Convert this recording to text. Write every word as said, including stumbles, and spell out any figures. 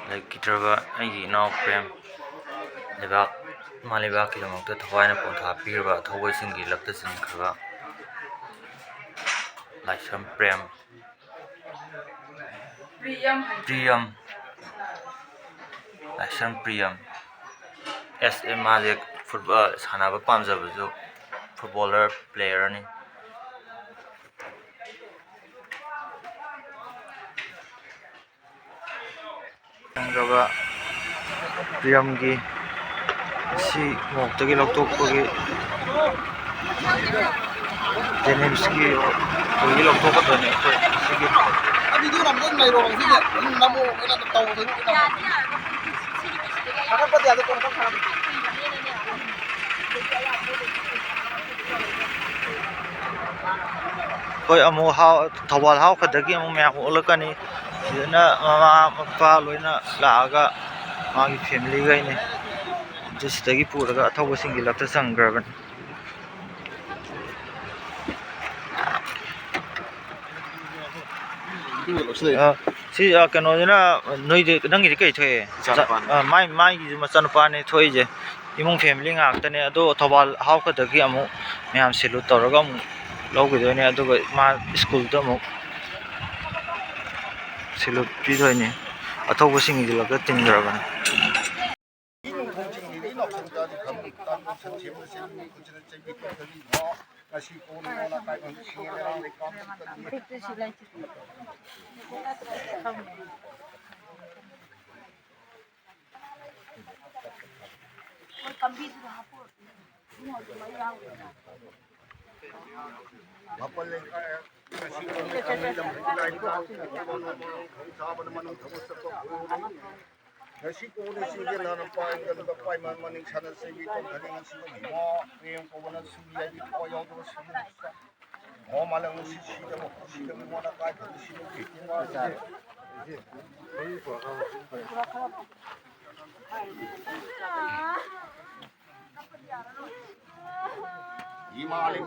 ꯂꯩꯈꯤꯗ꯭ꯔꯕ ꯑꯩꯒꯤ ꯏꯅꯥꯎ ꯄ꯭ꯔꯦꯝ, ꯂꯩꯕꯥꯛ, ꯏꯃꯥ ꯂꯩꯕꯥꯛꯀꯤꯗꯃꯛꯇ ꯊꯋꯥꯏꯅ ꯄꯣꯟꯊꯥ ꯄꯤꯔꯕ ꯑꯊꯧꯕꯁꯤꯡꯒꯤ ꯂꯛꯇ ꯆꯤꯟꯈ꯭ꯔꯕ ꯂꯥꯏꯁ꯭ꯔꯝ ꯄ꯭ꯔꯦꯝ, ꯄ꯭ꯔꯤꯌꯝ꯫ ꯄ꯭ꯔꯤꯌꯝ, ꯂꯥꯏꯁ꯭ꯔꯝ ꯄ꯭ꯔꯤꯌꯝ꯫ ꯑꯦꯁ ꯑꯦ, ꯃꯥꯁꯦ ꯐꯨꯠꯕꯣꯜ ꯁꯥꯟꯅꯕ ꯄꯥꯝꯖꯕꯁꯨ, ꯐꯨꯠꯕꯣꯂꯔ ꯄ꯭ꯂꯦꯌꯔꯅꯤ꯫ ꯈꯪꯈ꯭ꯔꯕ ꯄ꯭ꯔꯤꯌꯝꯒꯤ ꯁꯤ ꯃꯣꯛꯇꯒꯤ ꯂꯧꯊꯣꯛꯄꯒꯤ, ꯖꯦꯅꯤꯝꯁꯀꯤ ꯑꯩꯈꯣꯏꯒꯤ ꯂꯧꯊꯣꯛꯀꯗꯣꯏꯅꯦ ꯑꯩꯈꯣꯏ ꯁꯤꯒꯤ꯫ ꯑꯗꯨꯗꯤ ꯑꯗꯨꯝ ꯂꯩꯔꯣ, ꯁꯤꯁꯦ ꯑꯗꯨꯝ ꯅꯝꯃꯣ, ꯀꯩꯅꯣ ꯇꯧꯕꯗꯣ ꯑꯗꯨꯝ ꯅꯝꯃꯣ꯫ ꯊꯥꯒꯠꯄꯗꯤ ꯌꯥꯗꯦ, ꯀꯣꯟꯅ ꯈꯛ ꯊꯥꯒꯠꯄꯤ꯫ ꯑꯩꯈꯣꯏ ꯑꯃꯨꯛ ꯍꯥꯎ-, ꯊꯧꯕꯥꯜ ꯍꯥꯎꯈꯗꯒꯤ ꯑꯃꯨꯛ ꯃꯌꯥꯝ ꯑꯣꯛꯂꯛꯀꯅꯤ꯫ ꯁꯤꯗꯅ ꯃꯃꯥ ꯃꯄꯥ ꯂꯣꯏꯅ ꯂꯥꯛꯑꯒ ꯃꯥꯒꯤ ꯐꯦꯃꯤꯂꯤꯈꯩꯅꯤ꯫ ꯑꯗꯨ ꯁꯤꯗꯒꯤ ꯄꯨꯔꯒ ꯑꯊꯧꯕꯁꯤꯡꯒꯤ ꯂꯛꯇ ꯆꯪꯈ꯭ꯔꯕꯅꯤ꯫ ꯑ, ꯁꯤ, ꯑ, ꯀꯩꯅꯣꯁꯤꯅ, ꯅꯣꯏꯗꯤ, ꯅꯪꯒꯤꯗꯤ ꯀꯩ ꯊꯣꯛꯑꯦ? ꯏꯆꯥꯅꯨꯄꯥꯅꯤ꯫ ꯑ, ꯃꯥꯏ, ꯃꯥꯏꯒꯤꯁꯨ ꯃꯆꯥꯅꯨꯄꯥꯅꯦ ꯊꯣꯛꯏꯁꯦ꯫ ꯏꯃꯨꯡ ꯐꯦꯃꯤꯂꯤ ꯉꯥꯛꯇꯅꯦ꯫ ꯑꯗꯣ ꯊꯧꯕꯥꯜ ꯍꯥꯎꯈꯗꯒꯤ ꯑꯃꯨꯛ ꯃꯌꯥꯝ ꯁꯦꯂꯨꯠ ꯇꯧꯔꯒ ꯑꯃꯨꯛ ꯂꯧꯈꯤꯗꯣꯏꯅꯦ꯫ ꯑꯗꯨꯒ ꯃꯥ ꯁ꯭ꯀꯨꯜꯗ ꯑꯃꯨꯛ ꯁꯦꯂꯨꯠ ꯄꯤꯗꯣꯏꯅꯦ꯫ ꯑꯊꯧꯕꯁꯤꯡꯒꯤꯗꯤ ꯂꯛꯇ ꯆꯤꯟꯈ꯭ꯔꯕꯅꯦ꯫ ꯃꯥꯄꯜ ꯂꯩꯀꯥꯏ, ꯉꯁꯤ ꯈꯪꯂꯩ ꯂꯝ ꯂꯩꯀꯥꯏ ꯆꯥꯛ ꯊꯣꯡꯕ ꯅꯣꯡꯃ ꯊꯕꯛ ꯆꯠꯄ ꯉꯁꯤ ꯀꯣꯡꯅ ꯆꯤꯡꯁꯦ ꯅꯥꯅ ꯄꯥꯏꯒꯗꯕ ꯄꯥꯏꯃꯟ ꯃꯅꯤꯡ ꯁꯥꯟꯅ ꯆꯩꯕꯤ ꯇꯣꯝꯊꯅꯤ ꯉꯁꯤ ꯏꯃꯥ ꯄ꯭ꯔꯦꯝ ꯀꯧꯕꯅ ꯁꯨꯕꯤ ꯍꯥꯏꯕꯤ ꯊꯋꯥꯏ ꯌꯥꯎꯗꯕ ꯁꯨꯕꯤ ꯃꯣ ꯃꯥꯂꯪ ꯅꯨꯡꯁꯤ ꯁꯤꯗꯕ ꯁꯤꯗꯕ ꯃꯣꯅ ꯀꯥꯏ ꯐꯪ ꯁꯤꯗꯕ ꯏꯃꯥ ꯂꯩ